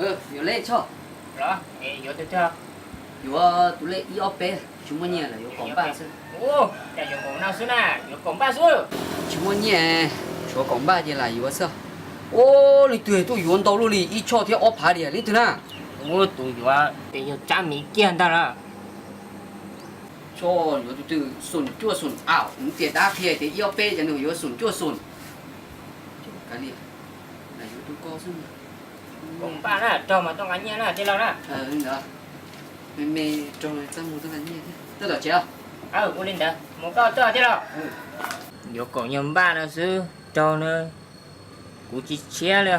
Yuav lej Tshoj? Yuav tus twg? Yuav tus lej ib ob peb, tsis muaj nyiaj lawm, yuav kaum npaj xwb. Cas yuav kaum no xwb na, yuav kaum npaj xwb. Tsis muaj nyiaj, tshuav kaum npaj ces lam yuav xwb. Ua, leej twg tuaj yuav ntau luaj li, ib choj thiab ob phav diam, leej twg na? Ua, tus yuav ces yog Tsab Miv kiag ntag na. Tso, yuav tus twg xoom cuaj xoom, au, nws tias dab qhia tias ib ob peb, cas nws yuav xoom cuaj xoom. Kav liam, yuav tus ko xwb. Kaum npaj na, raug mas tuaj nqa nyiaj na tij laug na. Li ntawd, me me raug txaj muag tuaj nqa nyiaj thiab. Tuaj tom tsev os. Ua li ntawd, mus koj tuaj tij laug. Yuav kaum nyuag npaj no xwb, raug na, kuv tsis tshiab li.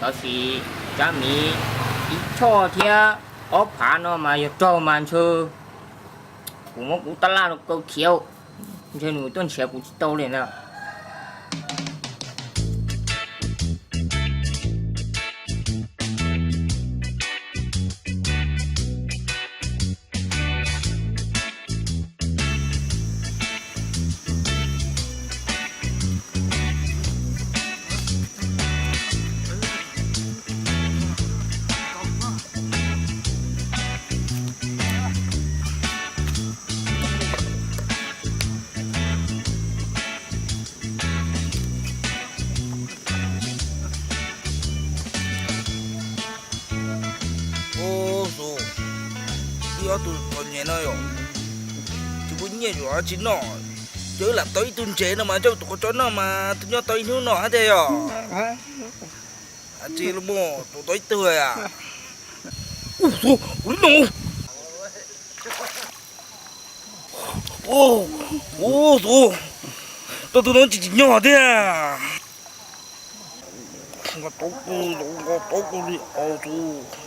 Tab sis Tsab Miv ib choj thiab ob phav no mas yog raug mas ntshe kuv muab kuv tab laj rau kaw khiav, ntshe nws tuaj nrhiav kuv tsis tau li na. Ua, tus, ib ob tug txom nyem no yom, tsis muaj nyiaj yuav dab tsi noj, ces wb lam tau ib tug ntses no mas coj tus qhov tso noj mas tus nyob tau ib hnub no thiaj yog. Tsis muaj tus tau ib tug a. Ua, tus, ua li no. Ua, tus, tau tus no tsis tsim nyog thiab. Nqa tau kawg, nqa tau kawg li os tus.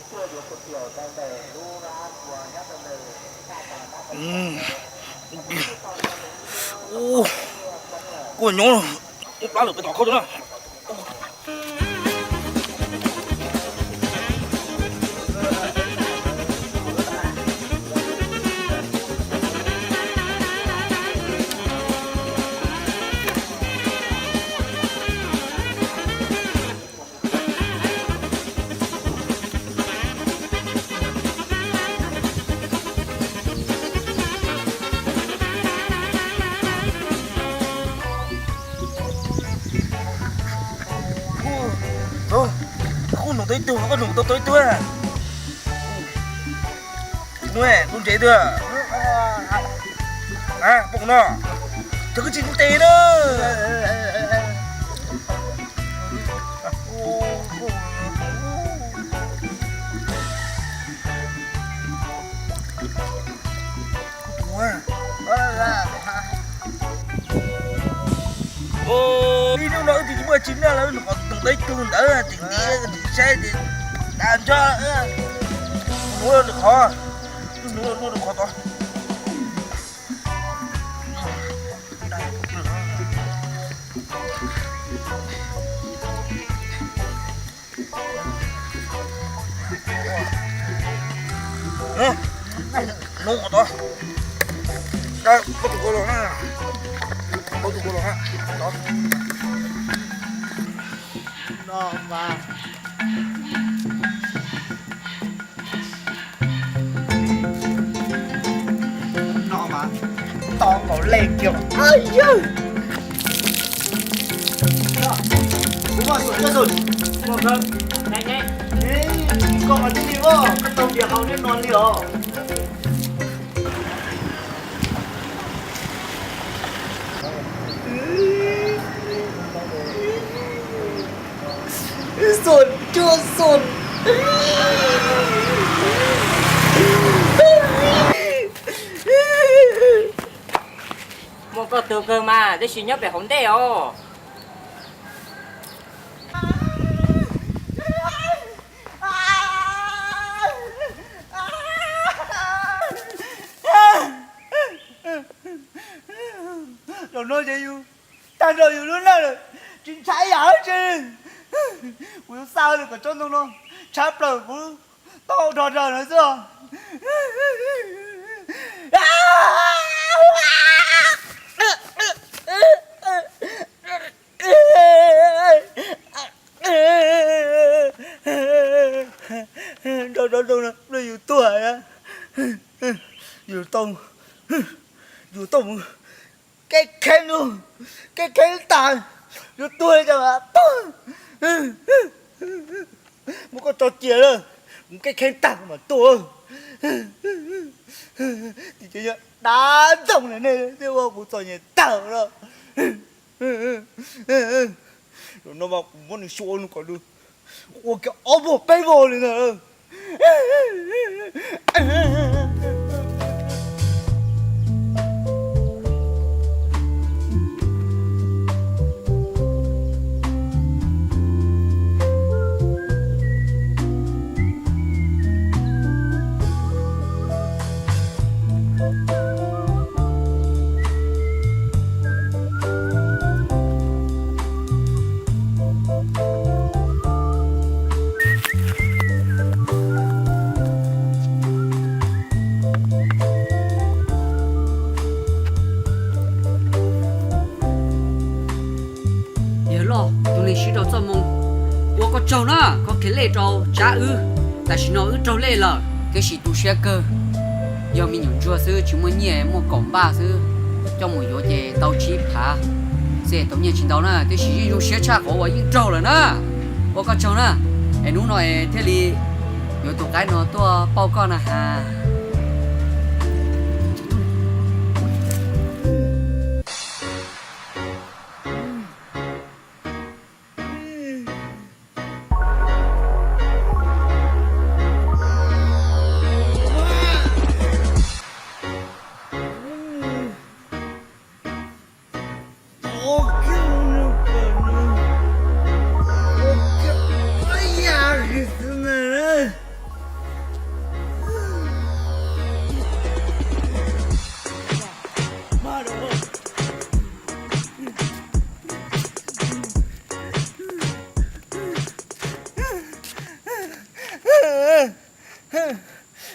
Kuv nyob ub plab lawm peb tom khaub rau na. Kuv nug tau ib tug, koj nug tau tau ib tug. Nug kuv ntsev twg? Pom no, cov koj tsis ntev na. Ib hnub no wb twb tsis muaj tsis noj los wb nug qhov tus tau ib tug ntawd tseem ntiav tseem saib ces tas nrho. Nuv lub qhov, nuv lub qhov tod. Nuv qhov tod. Kaub tus ko los na. Kaub tus ko los na. Tod. No mas. No mas tau nkaus lej kiag. Yawg, kuv muaj xoom cuaj xoom. Koj mas tib li os, koj tau npias haus neb no li os. Xoom cuaj xoom. Muaj koj tug kawg mas, tab sis nyob pem hauv ntej os. Zaum no ces yus tag nrho yus lub neej lawm, tsis ntshai yam dab tsi. Kuv yuav xa nws kom tsob ntoo no tshav plaws kuv tau dhos nraws no xwb. Nrog rov rau no yus tuag na. Yus tau, yus tau mus kev kheeb, kev kheeb tag, yus tuag li cas mas tuag. Muab koj tso cia lawm, mus kev kheeb tag kuv mam tuaj. Tiam sis yog dab ntxoog na nej thiaj ua kuv txom nyem tag no. Zaum no mas kuv muab nws xyuas ua kom nws ua kiag ob vog peb vog li ntag. Yawg loj, tus neeg sib rau txoj moo, ua koj tsaug na, koj qhia lej rau tsab wb. Tam sim no wb raug lej lawm, tiam sis tu siab kawg, yog me nyuam ntsuag xwb tsis muaj nyiaj, muaj kaum npaj xwb, coj mus yuav ces tau tsib phav xwb, tau nyiaj tsis ntau na, tiam sis yeej zoo siab tshaj qhov uas yeej raug lawm na. Ua koj tsaug na, es hnub no es thiaj li yuav tus qaib no tuaj pauj koj na has.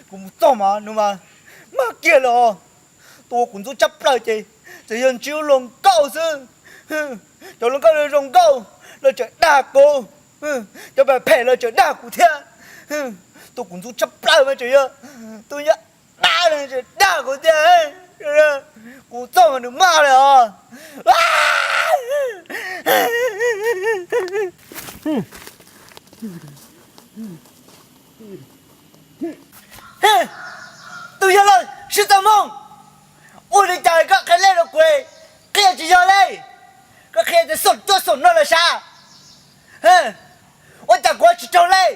Kuv mus txog mas nws mas mag kiag lawm os. Tus uas kuv ntxub tshaj plaws ces txawm yog ntsib lub hluas nkauj xwb. Cov hluas nkauj zoo nkauj los tseem dag kuv, cov phem phem los tseem dag kuv thiab. Tus kuv ntxub tshaj plaws mas tseem yog tus nyuag dab no tseem dag kuv thiab. Kuv txog mas nws mag lawm os. Tus yawg laus sib txaj moo, ua li cas koj qhia lej rau kuv qhia tsis yog li? Koj qhia tias xoom cuaj xoom no lawm sav. Ua cas kuv tsis raug lej?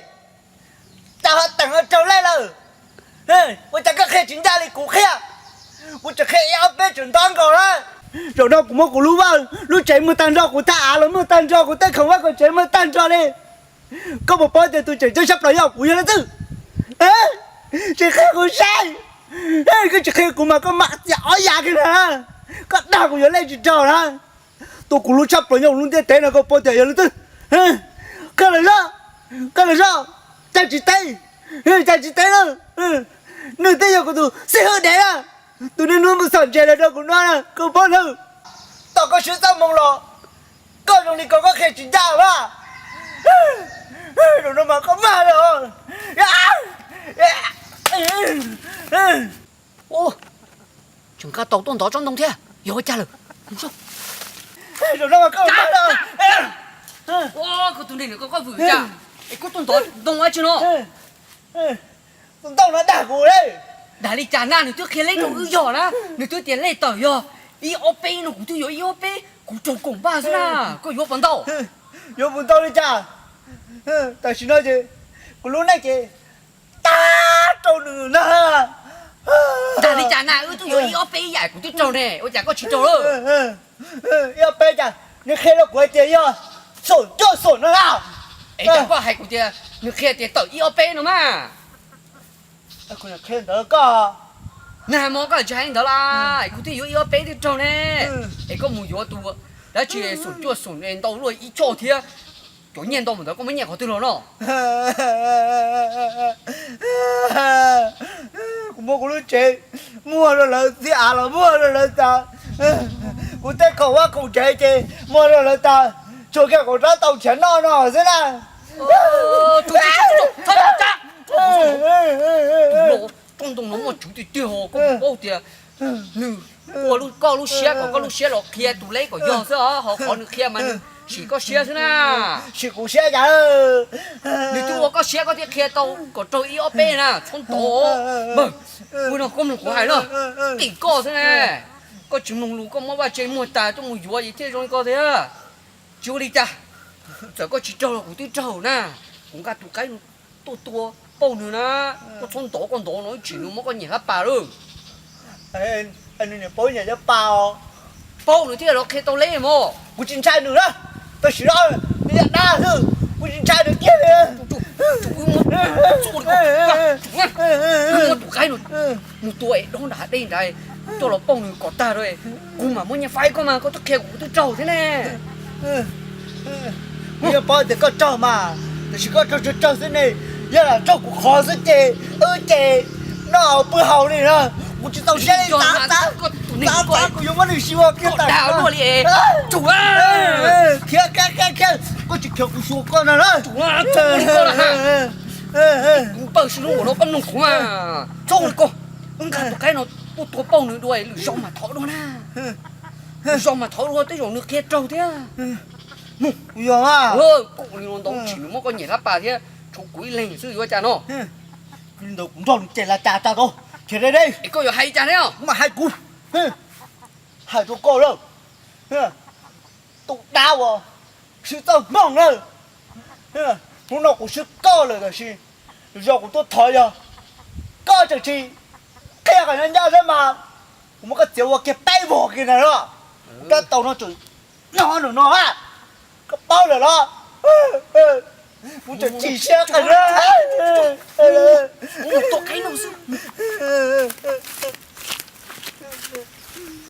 Cas ho teem ho raug lej lawm? Ua cas koj qhia tsis ncaj li kuv qhia? Kuv tseem qhia ib ob peb tseem nto nkaus na. Zaum no kuv muab kuv lub vaj lub tsev muag tag nrho, kuv thaj av los muag tag nrho, kuv tej khoom vaj khoom tsev muag tag nrho li. Koj puas paub tias tus tseem ceeb tshaj plaws yog kuv yog leej twg? Tsis qhia kuv saib. Koj tsis qhia kuv mas koj mam txias ob yav kiag na. Koj dag kuv yuav lej tsis raug na. Tus kuv hlub tshaj plaws nyob hauv lub ntiaj teb no koj paub tias yog leej twg? Qhia lawm zoj, qhia lawm zoj. Cas tsis teb, cas tsis teb na. Nws twb yog kuv tus xib hwb dev na, tus niag hnub mus xam ntses los rau kuv noj na, koj paub na. Tom koj sib txaj moo los koj zoo li ko koj qhia tsis ncaj mas. Zaum no mas koj mag lawm. Tseem nqa tau tuaj ntov tsob ntoo thiab, yog ua cas lawm? Zaum no mas koj mag lawm. Koj tus neeg no koj vwm cas es koj tuaj ntov ntoo dab tsi no? Tus ntoo no dag kuv li. Dag li cas na, nws twb qhia lej rau wb yog na, nws twb tias lej tawm yog ib ob peb no, kuv twb yuav ib ob peb, kuv raug koom npaj xwb na, koj yuav puas ntau? Yuav puas ntau li cas? Tam sim no ces kuv lub neej ces tag rau nws na. Dag li cas na, wb twb yuav ib ob peb ib yam kuv twb raug ne, ua cas koj tsis raug lawm? Ib ob peb cas nws qhia rau kuv hais tias yog xoom cuaj xoom no na. Es cas koj hais kuv tias nws qhia tias tawm ib ob peb no mas. Kuv qhia ntawd koj. Nag hmo koj tsis hais ntawd las, kuv twb yuav ib ob peb twb raug ne. Es koj mus yuav tus dab tsi xoom cuaj xoom ntau luaj ib choj thiab, cov nyiaj ntau mus ntawd koj muab nyiaj qhov twg los no? Kuv muab kuv lub tsev muag rau lawv, txiv av los muag rau lawv tas. Kuv tej khoom vaj khoom tsev ces muag rau lawv tas, tshuav kiag kaum rab taus nrhiav noj no xwb na. Tus tseem ceeb, txhob txhawj, Nws ua koj lub siab kom koj lub siab los qhia tus Leb kom yog xwb os, ho qhov nws qhia mas nws sim koj siab xwb na. Sim kuv siab cas? Nws twb ua koj siab koj thiaj qhia tau kom raug ib ob peb na, txhob ntov. Ua no koj mloog kuv hais no, tim koj xwb na. Koj tsis mloog lus koj muab vaj tse muag tas coj mus yuav ces thiaj zoo li koj thiab. Tsis ua li cas, txawm koj tsis raug los kuv twb raug na. Kuv nqa tus qaib no tuaj tua pauj nws na. Koj txhob ntov, koj ntov no ib tsam nws muab koj nyiam hlab pas lawm. Nws niam paub nyiam hlab pas os. Pauj nws thiaj los qhia tau Leb mog. Kuv tsis ntshai nws na, tam sim no nws yam dab xwb, kuv tsis ntshai nws kiag li. Wb muab tus qaib no mus tua es dob nram hav dej nrad, coj los pauj nws kom tag rau, kuv mam muab nyiaj faib koj mas koj twb qhia kuv twb raug thiab ne. Kuv yeej paub tias koj raug mas, tiam sis koj raug tsawg tsawg xwb ne, yog lam raug kuv qhov xwb ces wb ces noj pw haus li na, kuv tsis txaus siab li. Txav, txav, kuv yuav muab nws xyuas kiag tas luaj li. Khiav, khiav, khiav, khiav, koj tsis khiav kuv xyuas koj no na. Kuv npawg sib hlub ua no koj mloog kuv mas. Txhob ua li ko, wb nqa tus qaib no tuaj tua pauj nws dua lwm zaus mas thov dua na. Lwm zaus mas thov dua tej zaum nws qhia raug thiab. Mus, kuv yog, koj ua li no ntau tsis nws muab koj nyiam hlab pas thiab tshuav kuv ib leeg xwb yuav cas no. Li ntawd kuv nrog nws cem las cas tag tau, khiav deb deb. Es koj yuav hais cas ne? Kuv mam hais kuv, hais rau koj lawm, tus dab uas swb txoj hmoo na. Hnub no kuv swb koj lawm tab sis lwm zaus kuv tuaj thov yog koj tseem tsis qhia kom nyob ncaj thiab mas kuv muab koj txiav ua kiag peb vog kiag ntag no. Kuv rab taus no tseem nyob ntawm no, koj paub lawm los? Kuv tseem chim siab qhov no. Mus tua qaib no xwb,